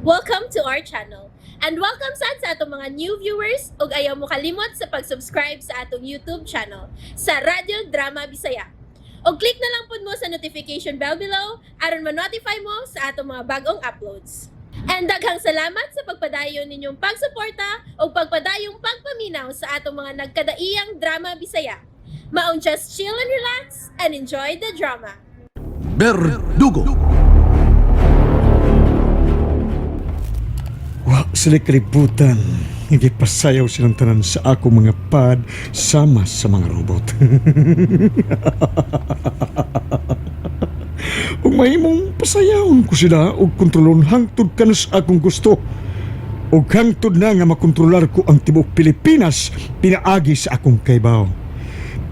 Welcome to our channel. And welcome sad sa atong mga new viewers ug ayaw mo kalimot sa pag-subscribe sa atong YouTube channel sa Radyo Drama Bisaya. Og click na lang pud mo sa notification bell below aron ma-notify mo sa atong mga bagong uploads. And daghang salamat sa pagpadayon ninyong pagsuporta ug pagpadayong pagpaminaw sa atong mga nagkadaiyang drama Bisaya. Maong just chill and relax and enjoy the drama. Berdugo. Wa sila kalibutan. Hindi pasayaw silang tanan sa ako mga pad sama sa mga robot. Ug mahimong pasayawon ko sila og kontrolon hangtod kanus akong gusto. Ug hangtod na nga makontrolar ko ang tibuok Pilipinas pinaagi sa akong kaybaw.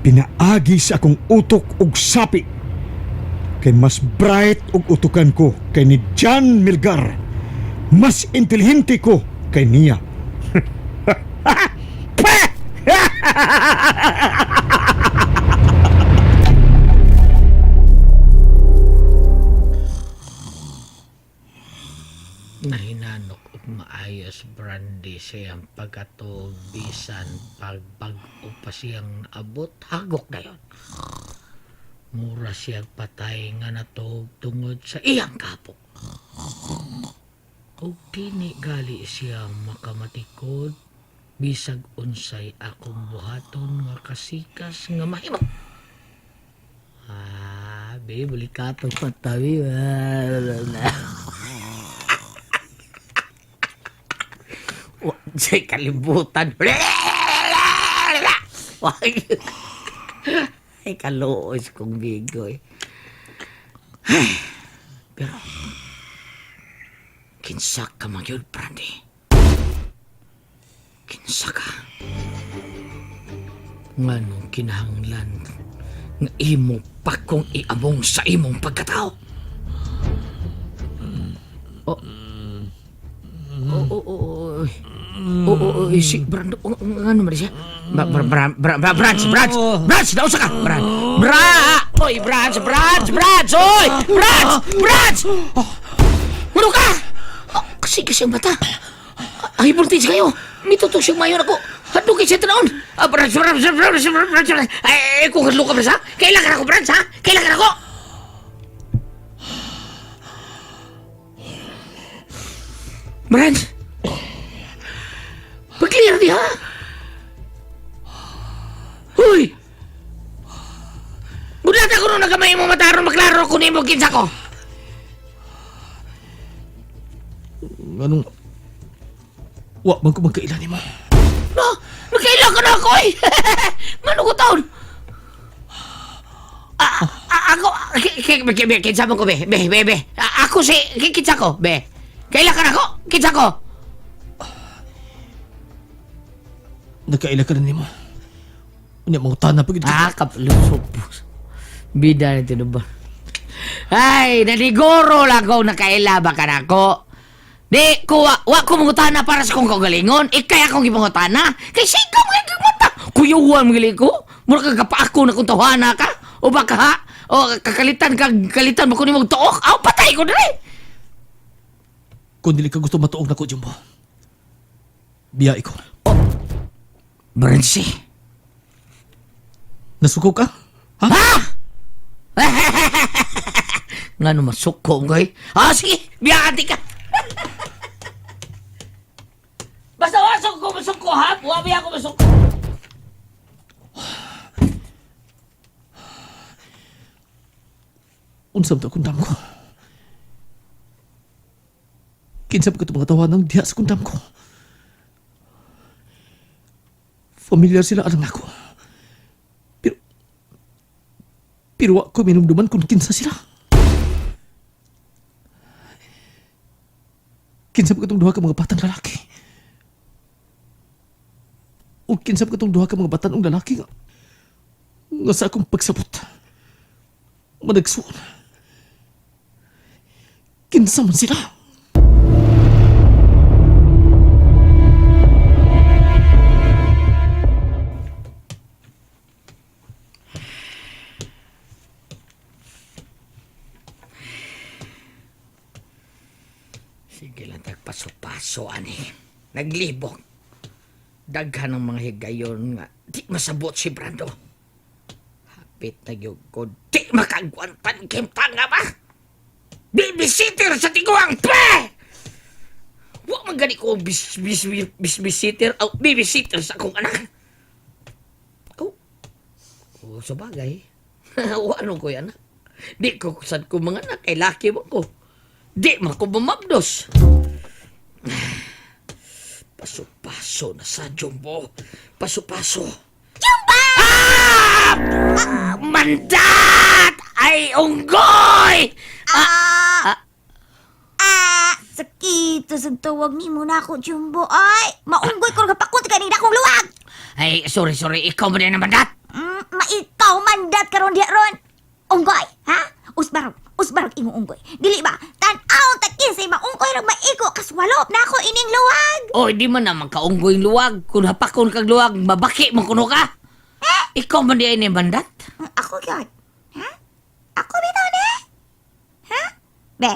Pinaagi sa akong utok ug sapi. Kay mas bright og utukan ko kay ni John Milgar. Mas intelihente ko kay niya. Nahinanok og maayos brandy siyang pagkatuog bisan pagbag-o pa siyang naabot hagok dayon. Mura siyang patay nga natuog tungod sa iyang kapok. Og dini gali siya makamatikod bisag unsay akong buhaton nga kasikas nga mahimo. Ah, be, bulikatong patabi. Wa say kalibutan. Ay, kaluos kong bigoy. Ay, pero, kinsa ka man yun, Brandy? Kinsa ka? Nganong kinahanglan nga imo pa kong iamong sa imong pagkatao? Oh. Oo, oo, oo. Oo, oo, si Brando, ano man siya? Bra, bra, bra, bra, bra, Branch, Branch, Branch, nausa ka! Branch, Bra! Oy, Branch, Branch, Branch, oy! Branch, Branch! Ano ka? Ah, kasi kasi ang bata. Ay, buntis kayo. Mitutok siyang mayon ako. Hadlo kay siya tanaon. Ah, Branch, Branch, Branch, Branch, Branch, Branch. Ay, kung hadlo ka, Branch, ha? Kailangan ako, Branch, ha? Kailangan ako! Branch! Pag-clear di ha? Huy! Bulat ako nung nagamay mo mataron maklaro kung imo kinsa ko. Anong... Wa man ko magkailan nimo. No, nagkailan ka na ako eh. Ngano ko taon? Ah, ah, ako, kinsa mo ko be, be, be, be. Ah, ako si, kinsa ko, be. Kailan ka na ako? Kinsa ko? Nagkaila ka na nimo. Unya mangutana pag Ah, kaplusok. Bida na tinuba. Ay, naniguro lang ko nakaila ba ka na ako. Di, ko, wa ko mangutana para sa kong kaugalingon. Ikay akong gipangutana. Kay sige mo gipangutana. Kuyuwan mo gali ko. Mura ka kapaako na kung tawhana ka. O baka ha? O kakalitan ka, kalitan mo ko nimong tuok. Aw, patay ko diri. Kung dili ka gusto matuog nako Jumbo. Biya ko. Brensi. Nasuko ka? Ha? Ha? Nga no masuko ko eh. Ah, sige, biyaan ka. Basta wasok ko, masuko ha? Buha ako masuko. Unsa ba kundam ko? Kinsa ba mga tawanang diha sa kundam ko? Familiar sila alang nako. Pero pero wa ko minumduman kung kinsa sila. Kinsa ba katong duha ka mga batang lalaki? O kinsa ba katong duha ka mga batang lalaki nga, nga sa akong pagsabot managsuon. Kinsa man sila? Sige lang tagpaso-paso ani. Naglibok. Daghan ng mga higayon nga di masabot si Brando. Hapit na gyud ko di makagwantan kay tanga ba? Babysitter sa tiguang pe! Wa man gani ko bis bis bis babysitter oh, babysitter sa akong anak. Oh. Oh, sa bagay. Wa ano ko yan. Di ko sad ko mga anak kay laki mo ko. Di man ko bumabdos. Paso-paso na sa Jumbo. Paso-paso. Jumbo! Ah! Mandat! Ay, unggoy! Ah! Ah! Sakit! Sa tawag ni mo na ako, Jumbo. Ay! Maunggoy ko kapakot kanina akong luwag! Ay, sorry, sorry. Ikaw mo din ang mandat. Maikaw mandat karon diha ron. Unggoy, ha? Usbarog, usbarog imong unggoy. Dili ba? Tan-aw ta kinsay maunggoy rag maiko kaswalop na ako ining luwag. Oy, di man naman kaunggoy luwag. Kung hapakon kag luwag, mabaki man kuno ka. Ikaw man di ay ni mandat. Ako gyud. Ha? Ako bitaw ni? Ha? Be.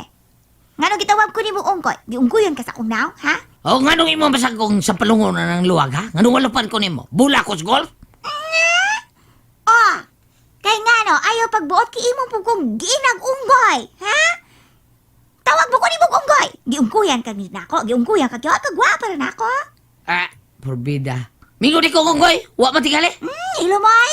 Ngano gitawag ko nimo unggoy? Giunggoyon ka sa akong naong, ha? O, nganong imo basag kong sa palungon na ng luwag, ha? Nganong walupan ko nimo? Bula ko sa golf? Oh! Kay ngano ayaw pagbuot kay imong pugong ginag unggoy, ha? Tawag mo ko nimo unggoy. Giunggoyan ka ni nako, giunggoyan ka gyud kagwapa ra nako. Ah, porbida. Mingo di ko unggoy. Wa matingali. Ilumoy?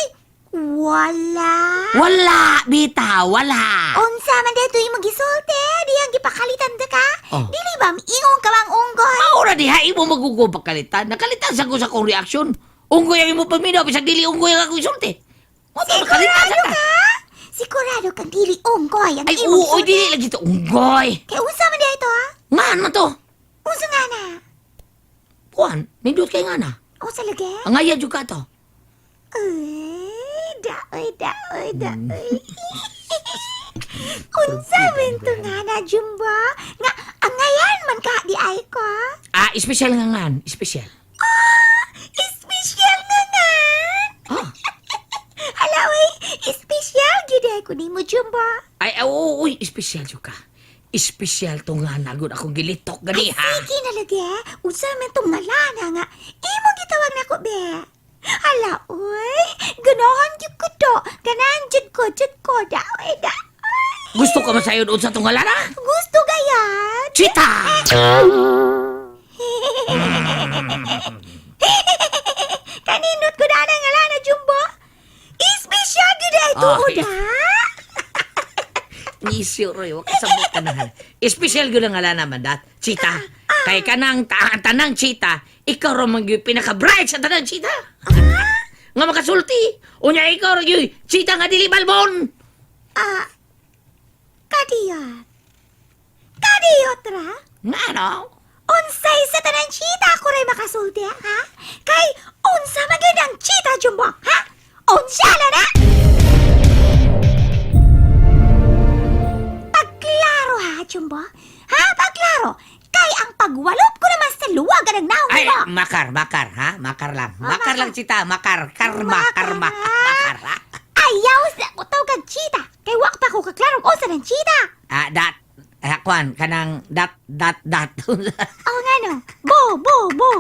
Wala. Wala, bita, wala. Unsa man dito imong gisulti, diyang gipakalitan ta ka? Oh. Dili ba miingon ka bang unggoy? Maura diha imo magugo pagkalitan. Nakalitan sa ko sa akong reaksyon. Unggoy ang imo paminaw bisag dili unggoy ang akong isulti. Mo to nakalitan sa Sigurado ka. ka? Sigurado kang dili unggoy ang Ay, imong oo, gisulti. dili lagi to unggoy. Kay unsa man dito ha? Ngan man to. Unsa nga na? Kuan, nindot kay nga na. Unsa lagi? Ang aya jud ka to. Uy, daoy, daoy, daoy. Unsa man to nga na, Jumbo? Nga, angayan man ka di ay ko. Ah, espesyal nga ngan, espesyal. Espesyal nga nga. Ah. Hala, uy, espesyal gyud ay ko nimo, Jumbo. Ay, oo, uy, espesyal jud ka. Espesyal to nga na gud akong gilitok gani ha. Sige na lagi, eh. Unsa man tong ngalana nga. Imo gitawag nako be. Hala, uy, ganahan gyud ko to. Ganahan jud ko, jud ko, daoy, daoy. Gusto ka masayon unsa tong ngalana? Gusto gayan. Chita! Kaninot ko na ang alana, Jumbo. Espesyal gyud ay tuod, Ay. ha? Nisyo roy, wa kasabot ka na. Espesyal gyud ang ngalana man dat. Chita. Kay kanang ta ang tanang chita, ikaw ra man gyud pinaka-bright sa tanang chita. Nga makasulti. Unya ikaw ra gyud chita nga dili balbon. Ah, kadiyot. Kadiyot ra? Nga no? Unsay sa tanan chita ako ray makasulti, ha? Kay unsa man gyud ang chita, Jumbo, ha? Unsa na na? Pagklaro, ha, Jumbo? Ha, pagklaro. Kay ang pagwalop ko naman sa luwagan ng naong Ay, mo. makar, makar, ha? Makar lang. Ah, Makar lang, chita. Makar. Karma, Makar, karma. ha? Makar, ha? Ayaw sa utaw kag chita. Kay wak pa ko kaklarong unsa ng chita. Ah, dat. Ah, kwan, kanang dat, dat, dat. Oh, nga no. Bo, bo, bo.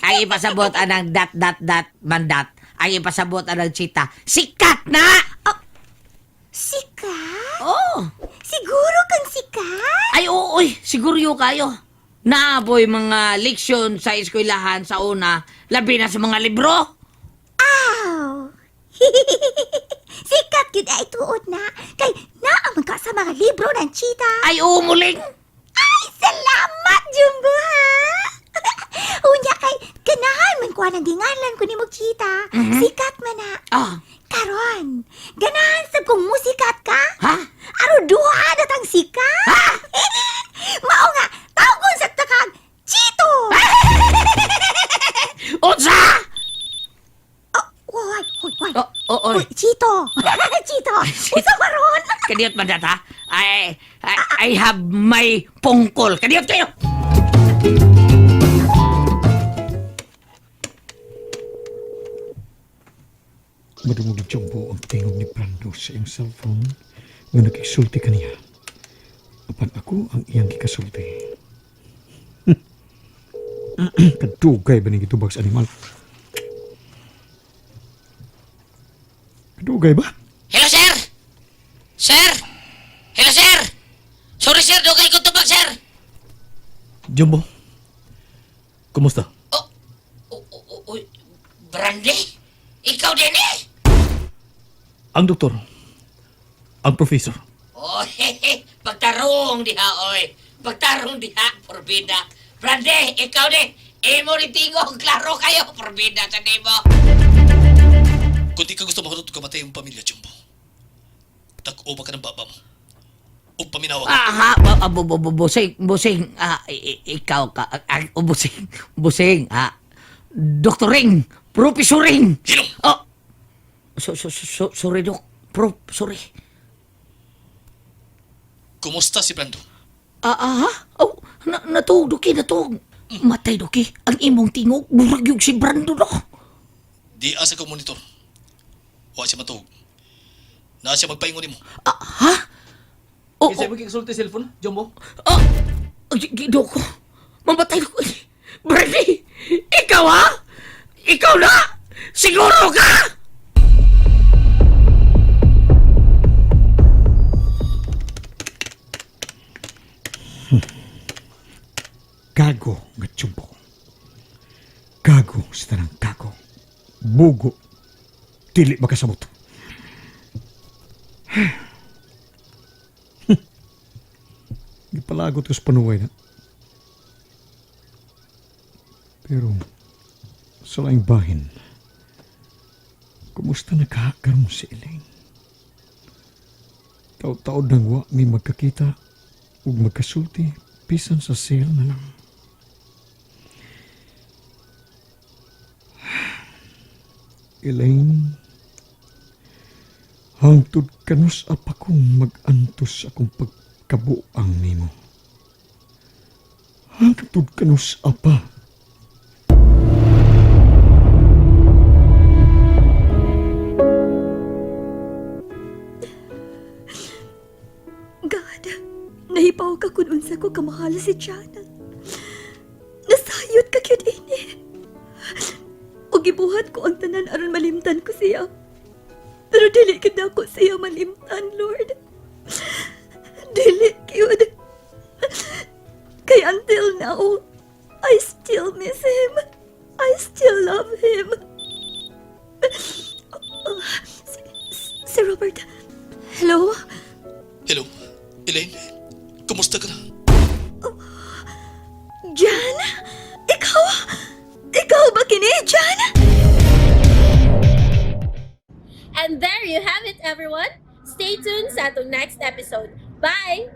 Ang ipasabot anang dat, dat, dat, mandat. Ang ipasabot anang chita. Sikat na! Sikat? Oh! Siguro kang sikat? Ay, oo, oy, siguro yun kayo. Naaboy mga leksyon sa eskwelahan sa una, labi na sa mga libro. Aw! Sikat gyud ay tuod na. Kay naa man ka sa mga libro ng chita. Ay, oo, muling. Ay, salamat, Jumbo, ha? Unya kay ganahan man ko ng ginganlan ko nimo chita. Sikat man na. Ah, Karon, ganahan sab kong musikat ka? ha? Aro duha na tang sikat? Mao nga, tawgon sa takag Chito! Unsa! Oh, oy, oy, oy. Oh, oh, oy. Oy, Chito! Chito! Unsa ba ron? Kadiyot man dat, ha? I have my pungkol. Kadiyot kayo! Madungog ni Jumbo ang tingog ni Brando sa iyang cellphone nga nakisulti kaniya. Apan ako ang iyang gikasulti. Kadugay ba ning gitubag sa animal? Kadugay ba? Hello, sir! Sir! Hello, sir! Sorry, sir. Dugay ko tubag, sir. Jumbo, kumusta? Oh, oh, oh, oh, oh, Brandy? Ikaw din eh? Ang doktor, ang professor. Oh, pagtarong diha, oy. Pagtarong diha, porbida. Brandy, ikaw din. Imo ni tingog, klaro kayo, porbida sa nimo. Kung di ka gusto makurot kamatay ang pamilya, Jumbo. Tag-uba ka ng baba mo. Ug paminawa ka. Aha, busing, busing, ah, ikaw ka, ah, busing, busing, ah, doktoring, profesoring. Hilom! Oh, sorry, dok, prof, sorry. Kumusta si Brando? Ah, ah, oh, natuog, Doki, natuog. Matay, Doki, ang imong tingog, murag yung si Brando, dok. Di asa ka monitor. Wa siya matuog. Naa siya magpaingon nimo. Ah, ha? Oh, oh, mo kikasulti cellphone, Jumbo? ah, Dok, mamatay ko. Brandy, ikaw ha? Ikaw na? Siguro ka? Gago nga tiyumpo. Gago sa tanang gago. Bugo. Dili makasabot. Gipalagot ko sa panuway na. Pero sa laing bahin, kumusta na karon si Elaine? Taod-taod nang wa mi magkakita ug magkasulti bisan sa sale na lang. Elaine, hangtod kanus apa kong mag-antos akong pagkabuang nimo. Hangtod kanus apa. God, nahipaw ka kung unsa ko kamahal si Jana. Nasayot ka gyud ini. O gibuhat ko ang tanan aron malimtan ko siya. Pero dili gid ako siya malimtan, Lord. Dili gyud. Kay until now, I still miss him. I still love him. Si Robert. Hello? Hello, Elaine. Kumusta ka na? Jan? Ikaw? Ikaw ba kini, Jan? And there you have it, everyone. Stay tuned sa atong next episode. Bye!